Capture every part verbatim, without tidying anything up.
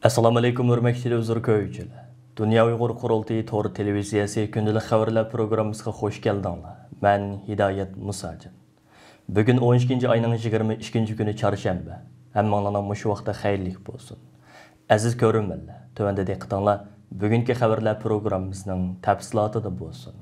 ئەسسالامۇئەلەيكۇم، ھۆرمەتلىك تېلېۋىزور كۆرگۈچىلەر! دۇنيا ئۇيغۇر قۇرۇلتىيى تور تېلېۋىزىيەسى كۈندىلىك خەۋەرلەر پروگراممىسىغا خۇش كەلدىڭلار. مەن ھىدايەت مۇساجىن. بۈگۈن ئون ئىككىنچى ئاينىڭ يىگىرمە ئىككىنچى كۈنى، چارشەنبە. ھەممىڭلارنىڭ مۇشۇ ۋاقتى خەيرلىك بولسۇن. ئەزىز كۆرۈرمەنلەر، تۆۋەندە دىققىتىڭلار بۈگۈنكى خەۋەرلەر پروگراممىسىنىڭ تەپسىلاتىدا بولسۇن.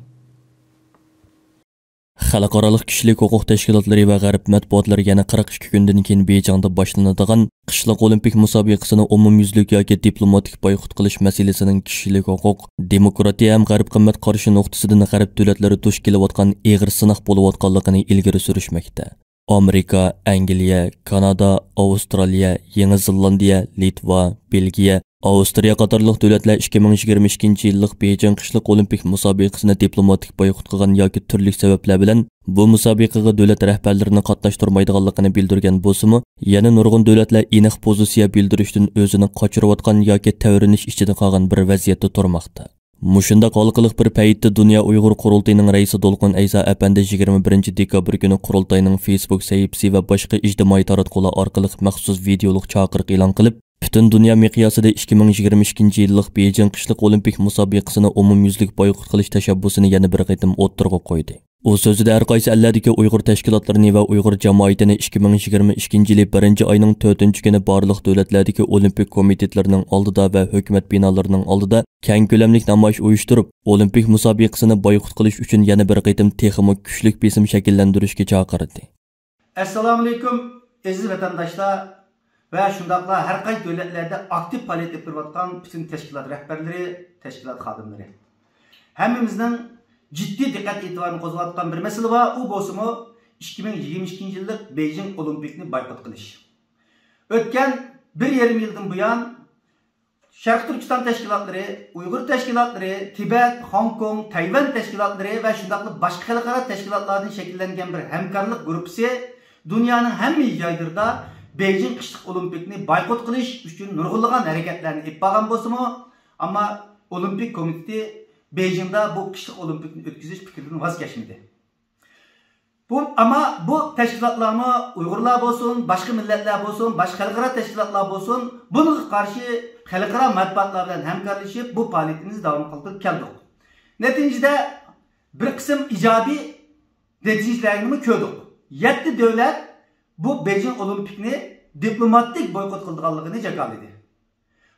خەلقئارالىق كىشىلىك ھوقۇق تەشكىلاتلىرى ۋە غەرب مەتبۇئاتلىرى يەنە قىرىق ئىككى كۈندىن كېيىن بېيجىڭدا باشلىنىدىغان قىشلىق ئولىمپىك مۇسابىقىسىنى ئومۇميۈزلۈك ياكى دىپلوماتىك بايقۇت قىلىش مەسىلىسىنىڭ كىشىلىك ھوقۇق، دېموكراتىيە ھەم غەرب قىممەت قارىشى نۇقتىسىدىن غەرب دۆلەتلىرى دۇچ كېلىۋاتقان ئېغىر سىناق بولۇۋاتقانلىقىنى ئىلگىرى سۈرۈشمەكتە. ئامېرىكا، ئەنگلىيە، كانادا، ئاۋسترالىيە، يېڭى زېلاندىيە، لىتۋا، بېلگىيە، ئاۋسترىيە قاتارلىق دۆلەتلەر ئىككى مىڭ يىگىرمە ئىككىنچى يىللىق بېيجىڭ قىشلىق ئولىمپىك مۇسابىقىسىنى دىپلوماتىك بايقۇت قىلغان ياكى تۈرلۈك سەۋەبلەر بىلەن بۇ مۇسابىقىگە دۆلەت رەھبەرلىرىنى قاتناشتۇرمايدىغانلىقىنى بىلدۈرگەن بولسىمۇ، يەنە نۇرغۇن دۆلەتلەر ئېنىق پوزىتسىيە بىلدۈرۈشتىن ئۆزىنى قاچۇرۇۋاتقان ياكى تەۋرىنىش ئىچىدە قالغان بىر ۋەزىيەتتە تۇرماقتا. مۇشۇنداق ھالقىلىق بىر پەيتتە دۇنيا ئۇيغۇر قۇرۇلتىيىنىڭ رەئىسى دولقۇن ئەيسا ئەپەندى يىگىرمە بىرىنچى دېكابىر كۈنى قۇرۇلتاينىڭ فېيسبۇك سەھىپىسى ۋە باشقا ئىجتىمائىي تاراتقۇلار ئارقىلىق مەخسۇس ۋىدېئولۇق چاقىرىق ئېلان قىلىپ، پۈتۈن دۇنيا مىقياسىدا ئىككى مىڭ يىگىرمە ئىككىنچى يىللىق بېيجىڭ قىشلىق ئولىمپىك مۇسابىقىسىنى ئومۇميۈزلۈك بايقۇت قىلىش تەشەببۇسىنى يەنە بىر قېتىم ئوتتۇرىغا قويدى. ئۇ سۆزىدە ھەر قايسى ئەللەردىكى ئۇيغۇر تەشكىلاتلىرىنى ۋە ئۇيغۇر جامائىتىنى ئىككى مىڭ يىگىرمە ئىككىنچى يىلى بىرىنچى ئاينىڭ تۆتىنچى كۈنى بارلىق دۆلەتلەردىكى ئولىمپىك كومىتېتلىرىنىڭ ئالدىدا ۋە ھۆكۈمەت بىنالىرىنىڭ ئالدىدا كەڭ كۆلەملىك نامايىش ئۇيۇشتۇرۇپ، ئولىمپىك مۇسابىقىسىنى بايقۇت قىلىش ئۈچۈن يەنە بىر قېتىم تېخىمۇ كۈچلۈك بېسىم شەكىللەندۈرۈشكە چاقىردى. ئەسسالامۇئەلەيكۇم، ئەزىز ۋەتەنداشلار ۋە شۇنداقلا ھەر قايسى دۆلەتلەردە ئاكتىپ پائالىيەت ئېلىپ بېرىۋاتقان پۈتۈن تەشكىلات رەھبەرلىرى، تەشكىلات خادىملىرى. ھەممىمىزنىڭ جىددىي دىققەت ئېتىبارىنى قوزغاۋاتقان بىر مەسىلە بار، ئۇ بولسىمۇ ئىككى مىڭ يىگىرمە ئىككىنچى يىللىق بېيجىڭ ئولىمپىكنى بايقۇت قىلىش. ئۆتكەن بىر يېرىم يىلدىن بۇيان، شەرقىي تۈركىستان تەشكىلاتلىرى، ئۇيغۇر تەشكىلاتلىرى، تىبەت، خوڭكوڭ، تەيۋەن تەشكىلاتلىرى ۋە شۇنداقلا باشقا خەلقئارا تەشكىلاتلاردىن شەكىللەنگەن بىر ھەمكارلىق گۇرۇپپىسى دۇنيانىڭ ھەممە يايلىرىدا بېيجىڭ قىشلىق ئولىمپىكنى بايقۇت قىلىش ئۈچۈن نۇرغۇنلىغان ھەرىكەتلەرنى ئېلىپ بارغان بولسىمۇ، ئەمما ئولىمپىك كومىتېتى بېيجىڭدا بۇ قىشلىق ئولىمپىكنى ئۆتكۈزۈش پىكرىدىن ۋاز كەچمىدى. بۇ، ئەمما بۇ تەشكىلاتلارمۇ، ئۇيغۇرلار بولسۇن، باشقا مىللەتلەر بولسۇن، باشقا خەلقئارا تەشكىلاتلار بولسۇن، بۇنىڭغا قارشى خەلقئارا مەتبۇئاتلار بىلەن ھەمكارلىشىپ، بۇ پائالىيىتىمىزنى داۋام قىلدۇرۇپ كەلدۇق. نەتىجىدە بىر قىسىم ئىجابىي نەتىجىلەرنىمۇ كۆردۇق. يەتتە دۆلەت بۇ بېيجىڭ ئولىمپىكنى دىپلوماتىك بويكوت قىلىدىغانلىقىنى جاكارلىدى.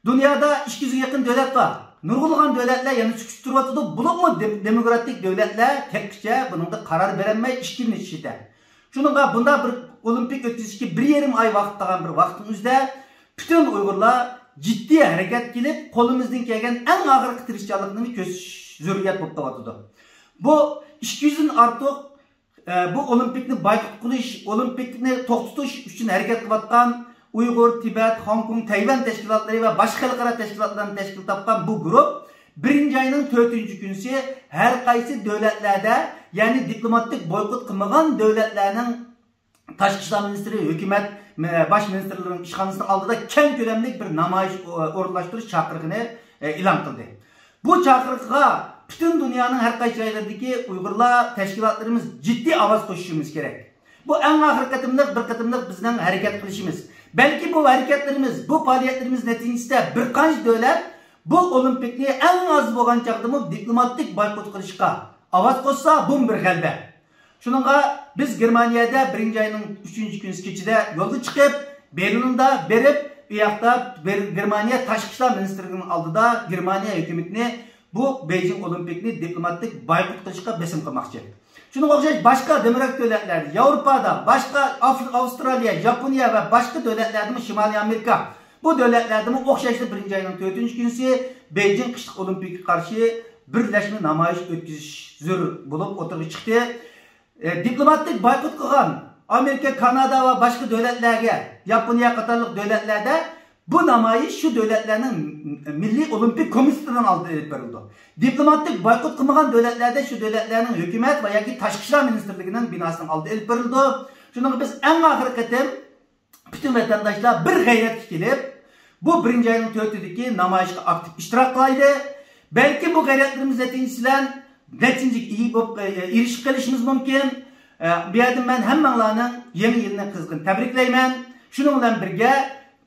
دۇنيادا ئىككى يۈزگە يېقىن دۆلەت بار. نۇرغۇنلىغان دۆلەتلەر يەنە سۈكۈتتە تۇرۇۋاتىدۇ. بولۇپمۇ دېم-، دېموكراتىك دۆلەتلەر تېخىچە بۇنىڭدا قارار بېرەلمەي ئىككىلىنىشىدە. شۇنىڭغا بۇنداق بىر ئولىمپىك ئۆتكۈزۈشكە بىر يېرىم ئاي ۋاقىت قالغان بىر ۋاقىتنىڭ ئۆزىدە پۈتۈن ئۇيغۇرلار جىددىي ھەرىكەتكە كېلىپ، قولىمىزدىن كەلگەن ئەڭ ئاخىرقى تىرىشچانلىقنى كۆرسىتىش زۆرۈرىيەت بولۇپ قېلىۋاتىدۇ. بۇ ئىككى يۈزدىن ئارتۇق ئە، بۇ ئولىمپىكنى بايقۇت قىلىش، ئولىمپىكنى توختىتىش ئۈچۈن ھەرىكەت قىلىۋاتقان ئۇيغۇر، تىبەت، خوڭكوڭ، تەيۋەن تەشكىلاتلىرى ۋە باشقا خەلقئارا تەشكىلاتلاردىن تەشكىل تاپقان بۇ گۇرۇپ بىرىنچى ئاينىڭ تۆتىنچى كۈنىسى ھەر قايسى دۆلەتلەردە، يەنى دىپلوماتىك بويكوت قىلمىغان دۆلەتلەرنىڭ تاشقى ئىشلار مىنىستىرى، ھۆكۈمەت، مە-، باش مىنىستىرلىرىنىڭ ئىشخانىسىنىڭ ئالدىدا كەڭ كۆلەملىك بىر نامايىش ئو-، ئورۇنلاشتۇرۇش چاقىرىقىنى، ئە، ئېلان قىلدى. بۇ چاقىرىققا پۈتۈن دۇنيانىڭ ھەر قايسى جايلىرىدىكى ئۇيغۇرلار تەشكىلاتلىرىمىز جىددىي ئاۋاز قوشۇشىمىز كېرەك. بۇ ئەڭ ئاخىرقى قېتىملىق، بىر قېتىملىق بىزنىڭ ھەرىكەت قىلىشىمىز. بەلكى بۇ ھەرىكەتلىرىمىز، بۇ پائالىيەتلىرىمىز نەتىجىسىدە بىر قانچە دۆلەت بۇ ئولىمپىكنى ئەڭ ئاز بولغان چاغدىمۇ دىپلوماتىك بايقۇت قىلىشقا ئاۋاز قوشسا، بۇمۇ بىر غەلىبە. شۇنىڭغا بىز گېرمانىيەدە بىرىنچى ئاينىڭ ئۈچىنچى كۈنى كېچىدە يولغا چىقىپ، بېرلىندا بېرىپ، ئۇ ياقتا بېر-، گېرمانىيە تاشقى ئىشلار مىنىستىرلىكىنىڭ ئالدىدا گېرمانىيە ھۆكۈمىتىنى بۇ بېيجىڭ ئولىمپىكنى دىپلوماتىك بايقۇت قىلىشقا بېسىم قىلماقچى. شۇنىڭغا ئوخشاش باشقا دېموكراتىك دۆلەتلەردە، ياۋروپادا، باشقا ئاف-، ئاۋسترالىيە، ياپونىيە ۋە باشقا دۆلەتلەردىمۇ، شىمالىي ئامېرىكا، بۇ دۆلەتلەردىمۇ ئوخشاشلا بىرىنچى ئاينىڭ تۆتىنچى كۈنىسى بېيجىڭ قىشلىق ئولىمپىكىغا قارشى بىرلەشمە نامايىش ئۆتكۈزۈش زۆرۈر بولۇپ ئوتتۇرىغا چىقتى. ئە، دىپلوماتىك بايقۇت قىلغان ئامېرىكا، كانادا ۋە باشقا دۆلەتلەرگە، ياپونىيە قاتارلىق دۆلەتلەردە بۇ نامايىش شۇ دۆلەتلەرنىڭ مىللىي ئولىمپىك كومىتېتىنىڭ ئالدىدا ئېلىپ بېرىلىدۇ. دىپلوماتىك بايقۇت قىلمىغان دۆلەتلەردە شۇ دۆلەتلەرنىڭ ھۆكۈمەت ۋە ياكى تاشقى ئىشلار مىنىستىرلىكىنىڭ بىناسىنىڭ ئالدىدا ئېلىپ بېرىلىدۇ. شۇنىڭغا بىز ئەڭ ئاخىرقى قېتىم پۈتۈن ۋەتەنداشلار بىر غەيرەتكە كېلىپ، بۇ بىرىنچى ئاينىڭ تۆتىدىكى نامايىشقا ئاكتىپ ئىشتىراك قىلايلى. بەلكىم بۇ غەيرەتلىرىمىز نەتىجىسى بىلەن نەتىجىگە ئىگە بولۇپ، ئېرىشىپ قېلىشىمىز مۇمكىن. ئە، بۇ يەردىن مەن ھەممەڭلارنىڭ يېڭى يىلىنى قىزغىن تەبرىكلەيمەن. شۇنىڭ بىلەن بىرگە،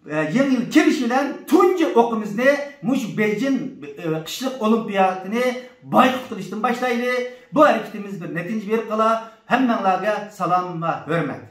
ئە، يېڭى يىل كىرىشى بىلەن تۇنجى ئوقىمىزنى مۇشۇ بېيجىڭ، ئە، قىشلىق ئولىمپىياتىنى بايقۇت قىلىشتىن باشلايلى. بۇ ھەرىكىتىمىز بىر نەتىجە بېرىپ قالا. ھەممەڭلارگە سالام ۋە ھۆرمەت.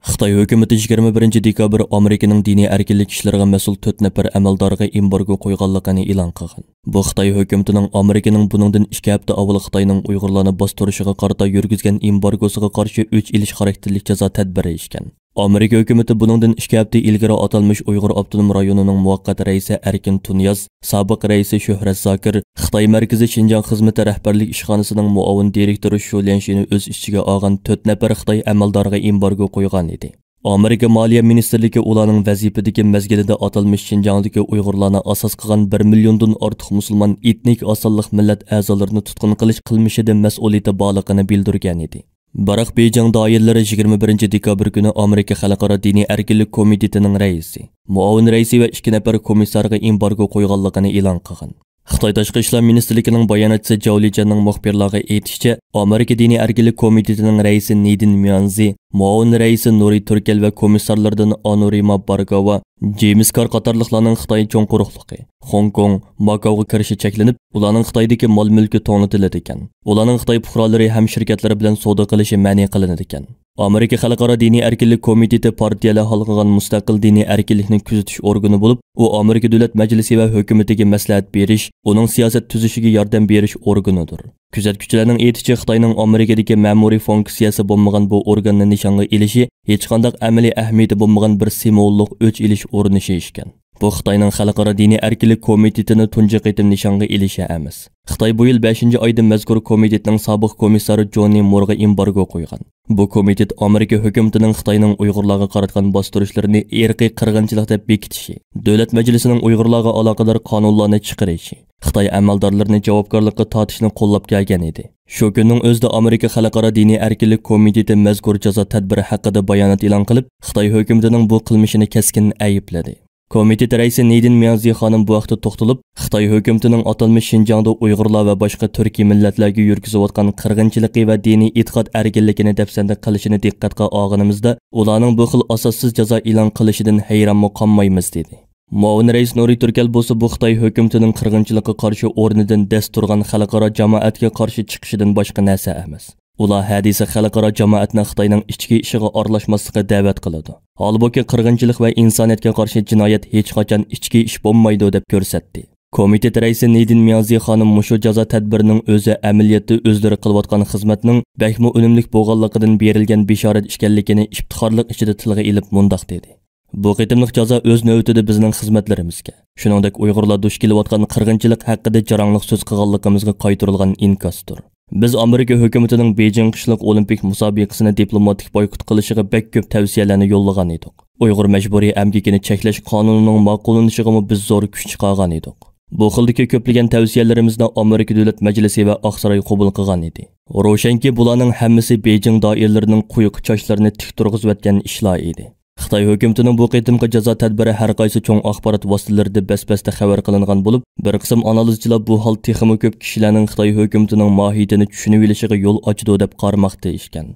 خىتاي ھۆكۈمىتى يىگىرمە بىرىنچى دېكابىر ئامېرىكىنىڭ دىنىي ئەركىنلىك ئىشلىرىغا مەسئۇل تۆت نەپەر ئەمەلدارغا ئېمبارگو قويغانلىقىنى ئېلان قىلغان. بۇ خىتاي ھۆكۈمىتىنىڭ ئامېرىكىنىڭ بۇنىڭدىن ئىككى ھەپتە ئاۋۋال خىتاينىڭ ئۇيغۇرلارنى باستۇرۇشىغا قارىتا يۈرگۈزگەن ئېمبارگوسىغا قارشى ئۆچ ئېلىش خاراكتېرلىك جازا تەدبىرى ئىكەن. ئامېرىكا ھۆكۈمىتى بۇنىڭدىن ئىككى ھەپتە ئىلگىرى ئاتالمىش ئۇيغۇر ئاپتونوم رايونىنىڭ مۇۋەققەت رەئىسى ئەركىن تۇنىياز، سابىق رەئىسى شۆھرەت زاكىر، خىتاي مەركىزىي شىنجاڭ خىزمىتى رەھبەرلىك ئىشخانىسىنىڭ مۇئاۋىن دىرېكتورى شۇ ليەنشىنى ئۆز ئىچىگە ئالغان تۆت نەپەر خىتاي ئەمەلدارىغا ئېمبارگو قويغان ئىدى. ئامېرىكا مالىيە مىنىستىرلىكى ئۇلارنىڭ ۋەزىپىدىكى مەزگىلىدە ئاتالمىش شىنجاڭدىكى ئۇيغۇرلارنى ئاساس قىلغان بىر مىليوندىن ئارتۇق مۇسۇلمان ئېتنىك ئاز سانلىق مىللەت ئەزالىرىنى تۇتقۇن قىلىش قىلمىشىدا مەسئۇلىيىتى بارلىقىنى بىلدۈرگەن ئىدى. بىراق بېيجىڭ دائىرىلىرى يىگىرمە بىرىنچى دېكابىر كۈنى ئامېرىكا خەلقئارا دىنىي ئەركىنلىك كومىتېتىنىڭ رەئىسى، مۇئاۋىن رەئىسى ۋە ئىككى نەپەر كومىسسارغا ئېمبارگو قويغانلىقىنى ئېلان قىلغان. خىتاي تاشقى ئىشلار مىنىستىرلىكىنىڭ باياناتچىسى جاۋ لىجيەننىڭ مۇخبىرلارغا ئېيتىشىچە، ئامېرىكا دىنىي ئەركىنلىك كومىتېتىنىڭ رەئىسى نېدىن ميانزى، مۇئاۋىن رەئىسى نۇرى تۈركەل ۋە كومىسسارلىرىدىن ئانۇرىما بارگاۋا، جېيمىس كار قاتارلىقلارنىڭ خىتاي جۇڭ قۇرۇقلۇقى، خوڭكوڭ، ماكاۋغا كىرىشى چەكلىنىپ، ئۇلارنىڭ خىتايدىكى مال-مۈلكى توڭلىتىلىدىكەن. ئۇلارنىڭ خىتاي پۇقرالىرى ھەم شىركەتلىرى بىلەن سودا قىلىشى مەنئى قىلىنىدىكەن. ئامېرىكا خەلقئارا دىنىي ئەركىنلىك كومىتېتى پارتىيەلەر ھالقىغان مۇستەقىل دىنىي ئەركىنلىكنى كۆزىتىش ئورگىنى بولۇپ، ئۇ ئامېرىكا دۆلەت مەجلىسى ۋە ھۆكۈمىتىگە مەسلىھەت بېرىش، ئۇنىڭ سىياسەت تۈزۈشىگە ياردەم بېرىش ئورگىنىدۇر. كۆزەتكۈچىلەرنىڭ ئېيتىشىچە، خىتاينىڭ ئامېرىكىدىكى مەمۇرىي فۇنكسىيەسى بولمىغان بۇ ئورگاننى نىشانغا ئېلىشى ھېچقانداق ئەمەلىي ئەھمىيىتى بولمىغان بىر سىمۋوللۇق ئۆچ ئېلىش ئۇرۇنۇشى ئىكەن. بۇ خىتاينىڭ خەلقئارا دىنىي ئەركىنلىك كومىتېتىنى تۇنجى قېتىم نىشانغا ئېلىشى ئەمەس. خىتاي بۇ يىل بەشىنچى ئايدا مەزكۇر كومىتېتنىڭ سابىق كومىسسارى جوننى مورغا ئېمبارگو قويغان. بۇ كومىتېت ئامېرىكا ھۆكۈمىتىنىڭ خىتاينىڭ ئۇيغۇرلارغا قاراتقان باستۇرۇشلىرىنى ئىرقىي قىرغىنچىلىق دەپ بېكىتىشى، دۆلەت مەجلىسىنىڭ ئۇيغۇرلارغا ئالاقىدار قانۇنلارنى چىقىرىشى، خىتاي ئەمەلدارلىرىنى جاۋابكارلىققا تارتىشنى قوللاپ كەلگەن ئىدى. شۇ كۈننىڭ ئۆزىدە ئامېرىكا خەلقئارا دىنىي ئەركىنلىك كومىتېتى مەزكۇر جازا تەدبىرى ھەققىدە بايانات ئېلان قىلىپ، خىتاي ھۆكۈمىتىنىڭ بۇ قىلمىشىنى كەسكىن ئەيىبلىدى. كومىتېت رەئىسى نېدىن ميانزى خانىم بۇ ھەقتە توختىلىپ، خىتاي ھۆكۈمىتىنىڭ ئاتالمىش شىنجاڭدا ئۇيغۇرلار ۋە باشقا تۈركىي مىللەتلەرگە يۈرگۈزۈۋاتقان قىرغىنچىلىقى ۋە دىنىي ئېتىقاد ئەركىنلىكىنى دەپسەندە قىلىشىنى دىققەتقا ئالغىنىمىزدا، ئۇلارنىڭ بۇ خىل ئاساسسىز جازا ئېلان قىلىشىدىن ھەيرانمۇ قالمايمىز، دېدى. مۇئاۋىن رەئىس نۇرى تۈركەل بولسا بۇ خىتاي ھۆكۈمىتىنىڭ قىرغىنچىلىققا قارشى ئورنىدىن دەس تۇرغان خەلقئارا جامائەتكە قارشى چىقىشىدىن باشقا نەرسە ئەمەس. ئۇلار ھە دېسە خەلقئارا جامائەتنى خىتاينىڭ ئىچكى ئىشىغا ئارىلاشماسلىققا دەۋەت قىلىدۇ. ھالبۇكى، قىرغىنچىلىق ۋە ئىنسانىيەتكە قارشى جىنايەت ھېچقاچان ئىچكى ئىش بولمايدۇ، دەپ كۆرسەتتى. كومىتېت رەئىسى نېدىن ميازى خانىم مۇشۇ جازا تەدبىرىنىڭ ئۆزى ئەمەلىيەتتە ئۆزلىرى قىلىۋاتقان خىزمەتنىڭ بەكمۇ ئۈنۈملۈك بولغانلىقىدىن بېرىلگەن بېشارەت ئىكەنلىكىنى ئىپتىخارلىق ئىچىدە تىلغا ئېلىپ مۇنداق دېدى: بۇ قېتىملىق جازا ئۆز نۆۋىتىدە بىزنىڭ خىزمەتلىرىمىزگە، شۇنىڭدەك ئۇيغۇرلار دۇچ كېلىۋاتقان قىرغىنچىلىق ھەققىدە جاراڭلىق سۆز قىلغانلىقىمىزغا قايتۇرۇلغان ئىنكاستۇر. بىز ئامېرىكا ھۆكۈمىتىنىڭ بېيجىڭ قىشلىق ئولىمپىك مۇسابىقىسىنى دىپلوماتىك بايقۇت قىلىشىغا بەك كۆپ تەۋسىيەلەرنى يوللىغان ئىدۇق. ئۇيغۇر مەجبۇرىي ئەمگىكىنى چەكلەش قانۇنىنىڭ ماقۇللىنىشىغىمۇ بىز زور كۈچ چىقارغان ئىدۇق. بۇ خىلدىكى كۆپلىگەن تەۋسىيەلىرىمىزنى ئامېرىكا دۆلەت مەجلىسى ۋە ئاقساراي قوبۇل قىلغان ئىدى. روشەنكى، بۇلارنىڭ ھەممىسى بېيجىڭ دائىرىلىرىنىڭ قويۇق چاچلىرىنى تىك تۇرغۇزۇۋەتكەن ئىشلار ئىدى. خىتاي ھۆكۈمىتىنىڭ بۇ قېتىمقى جازا تەدبىرى ھەر قايسى چوڭ ئاخبارات ۋاسىتىلىرىدا بەس-بەستە خەۋەر قىلىنغان بولۇپ، بىر قىسىم ئانالىزچىلار بۇ ھال تېخىمۇ كۆپ كىشىلەرنىڭ خىتاي ھۆكۈمىتىنىڭ ماھىيىتىنى چۈشىنىۋېلىشىغا يول ئاچىدۇ، دەپ قارىماقتا ئىكەن.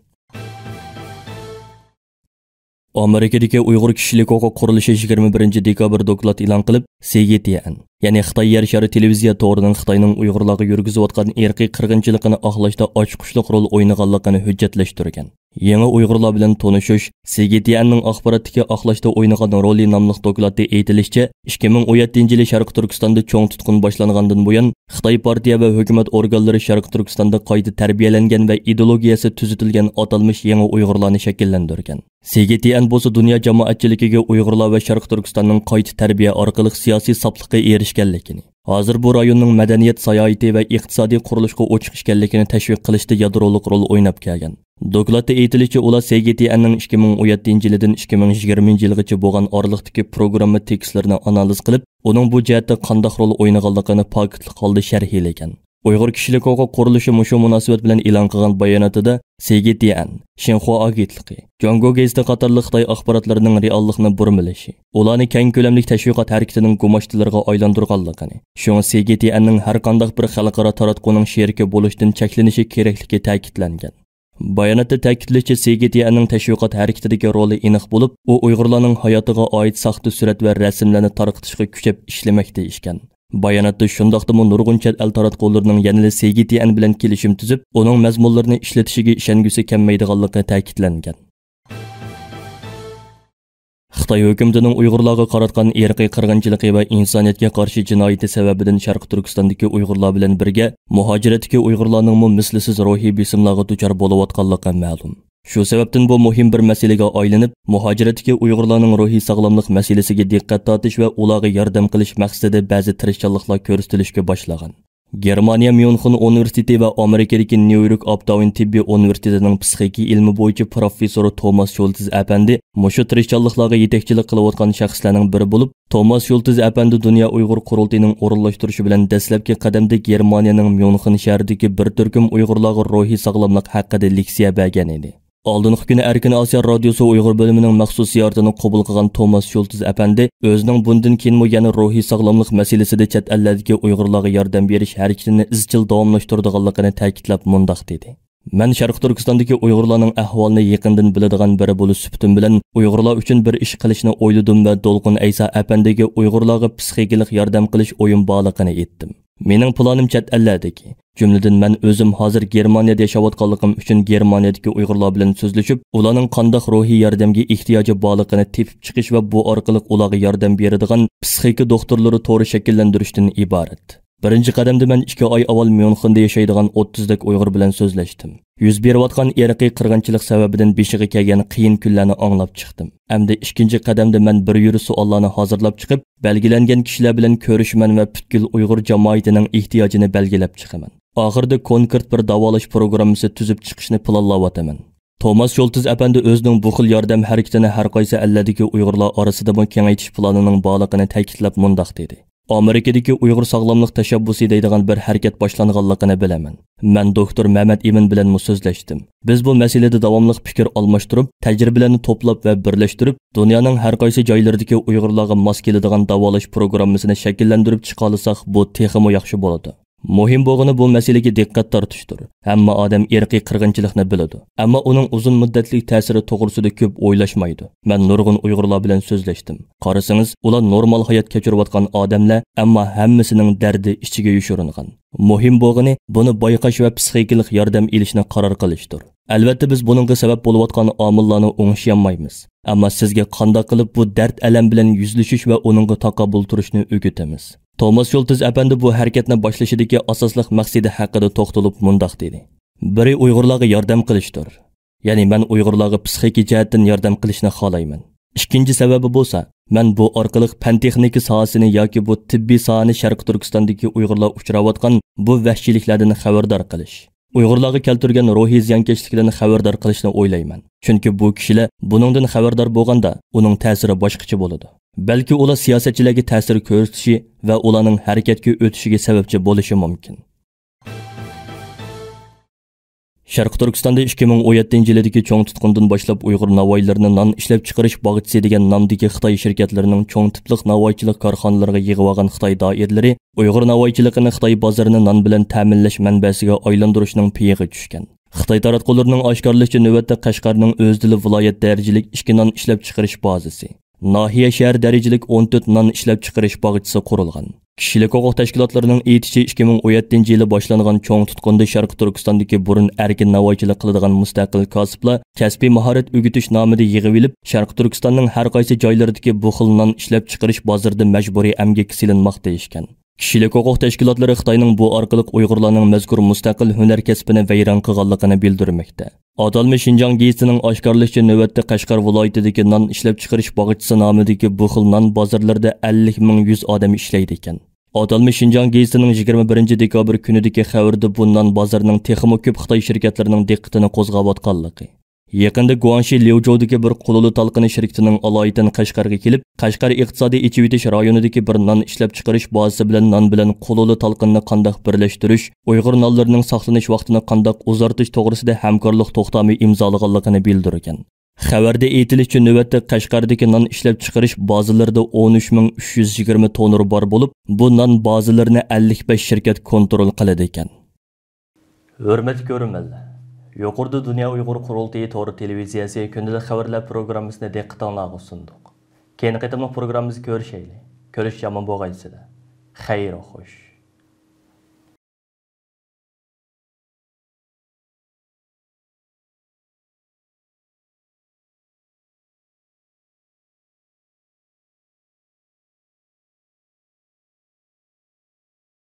ئامېرىكىدىكى ئۇيغۇر كىشىلىك ھوقۇق قۇرۇلۇشى يىگىرمە بىرىنچى دېكابىر دوكلات ئېلان قىلىپ، سى جى تي ئېن، يەنى خىتاي يەر شارى تېلېۋىزىيە تورىنىڭ خىتاينىڭ ئۇيغۇرلارغا يۈرگۈزۈۋاتقان ئىرقىي قىرغىنچىلىقىنى ئاقلاشتا ئاچقۇچلۇق رول ئوينىغانلىقىنى ھۆججەتلەشتۈرگەن. يېڭى ئۇيغۇرلار بىلەن تونۇشۇش، سى جى تي ئېننىڭ ئاخباراتتىكى ئاقلاشتا ئوينىغان رولى ناملىق دوكلاتتا ئېيتىلىشىچە، ئىككى مىڭ ئون يەتتىنچى يىلى شەرقىي تۈركىستاندا چوڭ تۇتقۇن باشلانغاندىن بۇيان، خىتاي پارتىيە ۋە ھۆكۈمەت ئورگانلىرى شەرقىي تۈركىستاندا قايتا تەربىيەلەنگەن ۋە ئىدېئولوگىيەسى تۈزىتىلگەن ئاتالمىش يېڭى ئۇيغۇرلارنى شەكىللەندۈرگەن. سى جى تي ئېن بولسا دۇنيا جامائەتچىلىكىگە ئۇيغۇرلار ۋە شەرقىي تۈركىستاننىڭ قايتا تەربىيە ئارقىلىق سىياسىي ساپلىققا ئېرىشكەنلىكىنى، ھازىر بۇ رايوننىڭ مەدەنىيەت، ساياھىتى ۋە ئىقتىسادىي قۇرۇلۇشقا ئوچۇق ئىكەنلىكىنى تەشۋىق قىلىشتا يادرولۇق رول ئويناپ كەلگەن. دوكلاتتا ئېيتىلىشىچە، ئۇلار سى جى تي ئېننىڭ ئىككى مىڭ ئون يەتتىنچى يىلىدىن ئىككى مىڭ يىگىرمىنچى يىلغىچە بولغان ئارىلىقتىكى پروگرامما تېكىستلىرىنى ئانالىز قىلىپ، ئۇنىڭ بۇ جەھەتتە قانداق رول ئوينىغانلىقىنى پاكىتلىق ھالدا شەرھلىگەن. ئۇيغۇر كىشىلىك ھوقۇق قۇرۇلۇشى مۇشۇ مۇناسىۋەت بىلەن ئېلان قىلغان باياناتىدا، سى جى تي ئېن، شىنخۇا ئاگېنتلىقى، جۇاڭگو گېزىتى قاتارلىق خىتاي ئاخباراتلىرىنىڭ رېئاللىقنى بۇرمىلىشى، ئۇلارنى كەڭ كۆلەملىك تەشۋىقات ھەرىكىتىنىڭ گۇماشتىلىرىغا ئايلاندۇرغانلىقىنى، شۇڭا سى جى تي ئېننىڭ ھەر قانداق بىر خەلقئارا تاراتقۇنىڭ شېرىكى بولۇشتىن چەكلىنىشى كېرەكلىكى تەكىتلەنگەن. باياناتتا تەكىتلىشىچە، سىگىتيەنىڭ تەشۋىقات ھەرىكىتىدىكى رولى ئېنىق بولۇپ، ئۇ ئۇيغۇرلارنىڭ ھاياتىغا ئائىت ساختا سۈرەت ۋە رەسىملەرنى تارقىتىشقا كۈچەپ ئىشلىمەكتە ئىكەن. باياناتتا شۇنداقتىمۇ نۇرغۇن چەت ئەل تاراتقۇلىرىنىڭ يەنىلا سىگىتيەن بىلەن كېلىشىم تۈزۈپ، ئۇنىڭ مەزمۇنلىرىنى ئىشلىتىشىگە ئىشەنگۈسى كەلمەيدىغانلىقى تەكىتلەنگەن. خىتاي ھۆكۈمىتىنىڭ ئۇيغۇرلارغا قاراتقان ئىرقىي قىرغىنچىلىقى ۋە ئىنسانىيەتكە قارشى جىنايىتى سەۋەبىدىن شەرقىي تۈركىستاندىكى ئۇيغۇرلار بىلەن بىرگە مۇھاجىرەتتىكى ئۇيغۇرلارنىڭمۇ مىسلىسىز روھىي بېسىملارغا دۇچار بولۇۋاتقانلىقى مەلۇم. شۇ سەۋەبتىن بۇ مۇھىم بىر مەسىلىگە ئايلىنىپ، مۇھاجىرەتتىكى ئۇيغۇرلارنىڭ روھىي ساغلاملىق مەسىلىسىگە دىققەت تارتىش ۋە ئۇلارغا ياردەم قىلىش مەقسىتىدە بەزى تىرىشچانلىقلار كۆرسىتىلىشكە باشلىغان. گېرمانىيە ميۇنخېن ئۇنىۋېرسىتېتى ۋە ئامېرىكىدىكى نيۇ يورك ئاپتاۋېن تېببىي ئۇنىۋېرسىتېتىنىڭ پسىخىكا ئىلمى بويىچە پروفېسسورى توماس شولتىز ئەپەندى مۇشۇ تىرىشچانلىقلارغا يېتەكچىلىك قىلىۋاتقان شەخسلەرنىڭ بىرى بولۇپ، توماس شولتىز ئەپەندى دۇنيا ئۇيغۇر قۇرۇلتىيىنىڭ ئورۇنلاشتۇرۇشى بىلەن دەسلەپكى قەدەمدە گېرمانىيەنىڭ ميۇنخېن شەھىرىدىكى بىر تۈركۈم ئۇيغۇرلارغا روھىي ساغلاملىق ھەققىدە لېكسىيە بەرگەن ئىدى. ئالدىنقى كۈنى ئەركىن ئاسىيا رادىيوسى ئۇيغۇر بۆلۈمىنىڭ مەخسۇس زىيارىتىنى قوبۇل قىلغان توماس شولتىز ئەپەندى ئۆزىنىڭ بۇندىن كېيىنمۇ يەنە روھىي ساغلاملىق مەسىلىسىدە چەت ئەللەردىكى ئۇيغۇرلارغا ياردەم بېرىش ھەرىكىتىنى ئىزچىل داۋاملاشتۇرىدىغانلىقىنى تەكىتلەپ مۇنداق دېدى: مەن شەرقىي تۈركىستاندىكى ئۇيغۇرلارنىڭ ئەھۋالىنى يېقىندىن بىلىدىغان بىرى بولۇش سۈپىتىم بىلەن ئۇيغۇرلار ئۈچۈن بىر ئىش قىلىشنى ئويلىدىم ۋە دولقۇن ئەيسا ئەپەندىگە ئۇيغۇرلارغا پسىخىكىلىق ياردەم قىلىش ئويۇم بارلىقىنى ئېيتتىم. مېنىڭ پىلانىم چەت ئەللەردىكى، جۈملىدىن مەن ئۆزۈم ھازىر گېرمانىيەدە ياشاۋاتقانلىقىم ئۈچۈن گېرمانىيەدىكى ئۇيغۇرلار بىلەن سۆزلىشىپ، ئۇلارنىڭ قانداق روھىي ياردەمگە ئېھتىياجى بارلىقىنى تېپىپ چىقىش ۋە بۇ ئارقىلىق ئۇلارغا ياردەم بېرىدىغان پسىخىكا دوختۇرلىرى تورى شەكىللەندۈرۈشتىن ئىبارەت. بىرىنچى قەدەمدە مەن ئىككى ئاي ئاۋۋال ميۇنخېندا ياشايدىغان ئوتتۇزدەك ئۇيغۇر بىلەن سۆزلەشتىم. يۈز بېرىۋاتقان ئىرقىي قىرغىنچىلىق سەۋەبىدىن بېشىغا كەلگەن قىيىن كۈنلەرنى ئاڭلاپ چىقتىم. ئەمدى ئىككىنچى قەدەمدە مەن بىر يۈرۈش سوئاللارنى ھازىرلاپ چىقىپ، بەلگىلەنگەن كىشىلەر بىلەن كۆرۈشىمەن ۋە پۈتكۈل ئۇيغۇر جامائىتىنىڭ ئېھتىياجىنى بەلگىلەپ چىقىمەن. ئاخىرىدا كونكرېت بىر داۋالاش پروگراممىسى تۈزۈپ چىقىشنى پىلانلاۋاتىمەن. توماس شولتىز ئەپەندى ئۆزىنىڭ بۇ خىل ياردەم ھەرىكىتىنى ھەر قايسى ئەللەردىكى ئۇيغۇرلار ئارىسىدىمۇ كېڭەيتىش پىلانىنىڭ بارلىقىنى تەكىتلەپ مۇنداق دېدى: ئامېرىكىدىكى ئۇيغۇر ساغلاملىق تەشەببۇسى دەيدىغان بىر ھەرىكەت باشلانغانلىقىنى بىلىمەن. مەن دوكتور مەمەت ئىمىن بىلەنمۇ سۆزلەشتىم. بىز بۇ مەسىلىدە داۋاملىق پىكىر ئالماشتۇرۇپ، تەجرىبىلەرنى توپلاپ ۋە بىرلەشتۈرۈپ، دۇنيانىڭ ھەر قايسى جايلىرىدىكى ئۇيغۇرلارغا ماس كېلىدىغان داۋالاش پروگراممىسىنى شەكىللەندۈرۈپ چىقالىساق، بۇ تېخىمۇ ياخشى بولىدۇ. مۇھىم بولغىنى بۇ مەسىلىگە دىققەت تارتىشتۇر. ھەممە ئادەم ئىرقىي قىرغىنچىلىقنى بىلىدۇ، ئەمما ئۇنىڭ ئۇزۇن مۇددەتلىك تەسىرى توغرىسىدا كۆپ ئويلاشمايدۇ. مەن نۇرغۇن ئۇيغۇرلار بىلەن سۆزلەشتىم. قارىسىڭىز، ئۇلار نورمال ھايات كەچۈرۈۋاتقان ئادەملەر، ئەمما ھەممىسىنىڭ دەردى ئىچىگە يوشۇرۇنغان. مۇھىم بولغىنى، بۇنى بايقاش ۋە پسىخىكىلىق ياردەم ئېلىشنى قارار قىلىشتۇر. ئەلۋەتتە، بىز بۇنىڭغا سەۋەب بولۇۋاتقان ئامىللارنى ئوڭشىيالمايمىز. ئەمما سىزگە قانداق قىلىپ بۇ دەرد-ئەلەم بىلەن يۈزلىشىش ۋە ئۇنىڭغا تاقابىل تۇرۇشنى ئۆگىتىمىز. توماس شولتىز ئەپەندى بۇ ھەرىكەتنى باشلىشىدىكى ئاساسلىق مەقسىتى ھەققىدە توختىلىپ مۇنداق دېدى: بىرى ئۇيغۇرلارغا ياردەم قىلىشتۇر. يەنى مەن ئۇيغۇرلارغا پسىخىكا جەھەتتىن ياردەم قىلىشنى خالايمەن. ئىككىنچى سەۋەبى بولسا، مەن بۇ ئارقىلىق پەن-تېخنىكا ساھەسىنى ياكى بۇ تېببىي ساھەنى شەرقىي تۈركىستاندىكى ئۇيغۇرلار ئۇچراۋاتقان بۇ ۋەھشىيلىكلەردىن خەۋەردار قىلىش، ئۇيغۇرلارغا كەلتۈرگەن روھىي زىيانكەشلىكلەرنى خەۋەردار قىلىشنى ئويلايمەن. چۈنكى بۇ كىشىلەر بۇنىڭدىن خەۋەردار بولغاندا، ئۇنىڭ تەسىرى باشقىچە بولىدۇ. بەلكى ئۇلار سىياسەتچىلەرگە تەسىر كۆرسىتىشى ۋە ئۇلارنىڭ ھەرىكەتكە ئۆتۈشىگە سەۋەبچى بولۇشى مۇمكىن. شەرقىي تۈركىستاندا ئىككى مىڭ ئون يەتتىنچى يىلىدىكى چوڭ تۇتقۇندىن باشلاپ ئۇيغۇر ناۋايلىرىنى نان ئىشلەپچىقىرىش باغچىسى دېگەن نامدىكى خىتاي شىركەتلىرىنىڭ چوڭ تىپلىق ناۋايچىلىق كارخانىلىرىغا يىغىۋالغان خىتاي دائىرىلىرى ئۇيغۇر ناۋايچىلىقىنى خىتاي بازىرىنى نان بىلەن تەمىنلەش مەنبەسىگە ئايلاندۇرۇشنىڭ پېيىغا چۈشكەن. خىتاي تاراتقۇلىرىنىڭ ئاشكارىلىشىچە، نۆۋەتتە قەشقەرنىڭ ئۆزىدىلا ۋىلايەت دەرىجىلىك ئىككى نان ئىشلەپچىقىرىش بازىسى، ناھىيە، شەھەر دەرىجىلىك ئون تۆت نان ئىشلەپچىقىرىش باغچىسى قۇرۇلغان. كىشىلىك ھوقۇق تەشكىلاتلىرىنىڭ ئېيتىشىچە، ئىككى مىڭ ئون يەتتىنچى يىلى باشلانغان چوڭ تۇتقۇندا شەرقىي تۈركىستاندىكى بۇرۇن ئەركىن ناۋايچىلىق قىلىدىغان مۇستەقىل كاسىپلار كەسپىي ماھارەت ئۆگىتىش نامىدا يىغىۋېلىپ، شەرقىي تۈركىستاننىڭ ھەر قايسى جايلىرىدىكى بۇ خىل نان ئىشلەپچىقىرىش بازىرىدا مەجبۇرىي ئەمگەككە سېلىنماقتا ئىكەن. كىشىلىك ھوقۇق تەشكىلاتلىرى خىتاينىڭ بۇ ئارقىلىق ئۇيغۇرلارنىڭ مەزكۇر مۇستەقىل ھۈنەر كەسپىنى ۋەيران قىلغانلىقىنى بىلدۈرمەكتە. ئاتالمىش شىنجاڭ گېزىتىنىڭ ئاشكارىلىشىچە، نۆۋەتتە قەشقەر ۋىلايىتىدىكى نان ئىشلەپچىقىرىش باغچىسى نامىدىكى بۇ خىل نان بازارلىرىدا ئەللىك مىڭ يۈز ئادەم ئىشلەيدىكەن. ئاتالمىش شىنجاڭ گېزىتىنىڭ يىگىرمە بىرىنچى دېكابىر كۈنىدىكى خەۋىرىدە بۇ نان بازىرىنىڭ تېخىمۇ كۆپ خىتاي شىركەتلىرىنىڭ دىققىتىنى قوزغاۋاتقانلىقى، يېقىندا گۇاڭشى ليۇجۇدىكى بىر قۇلۇلە تالقىنى شىركىتىنىڭ ئالاھىدىن قەشقەرگە كېلىپ، قەشقەر ئىقتىسادىي ئېچىۋېتىش رايونىدىكى بىر نان ئىشلەپچىقىرىش بازىسى بىلەن نان بىلەن قۇلۇلە تالقىنىنى قانداق بىرلەشتۈرۈش، ئۇيغۇر نانلىرىنىڭ ساقلىنىش ۋاقتىنى قانداق ئۇزارتىش توغرىسىدا ھەمكارلىق توختامى ئىمزالىغانلىقىنى بىلدۈرگەن. خەۋەردە ئېيتىلىشىچە، نۆۋەتتە قەشقەردىكى نان ئىشلەپچىقىرىش بازىلىرىدا ئون ئۈچ مىڭ ئۈچ يۈز يىگىرمە تونۇر بار بولۇپ، بۇ نان بازىلىرىنى ئەللىك بەش شىركەت كونترول قىلىدىكەن. ھۆرمەتلىك كۆرۈرمەنلەر، يۇقىرىدا دۇنيا ئۇيغۇر قۇرۇلتىيى تور تېلېۋىزىيەسى كۈندىلىك خەۋەرلەر پروگراممىسىنى دىققىتىڭلارغا سۇندۇق. كېيىنكى قېتىملىق پروگراممىمىزدا كۆرۈشەيلى. كۆرۈشۈش ئامان بولغايسىلەر. خەير خوش.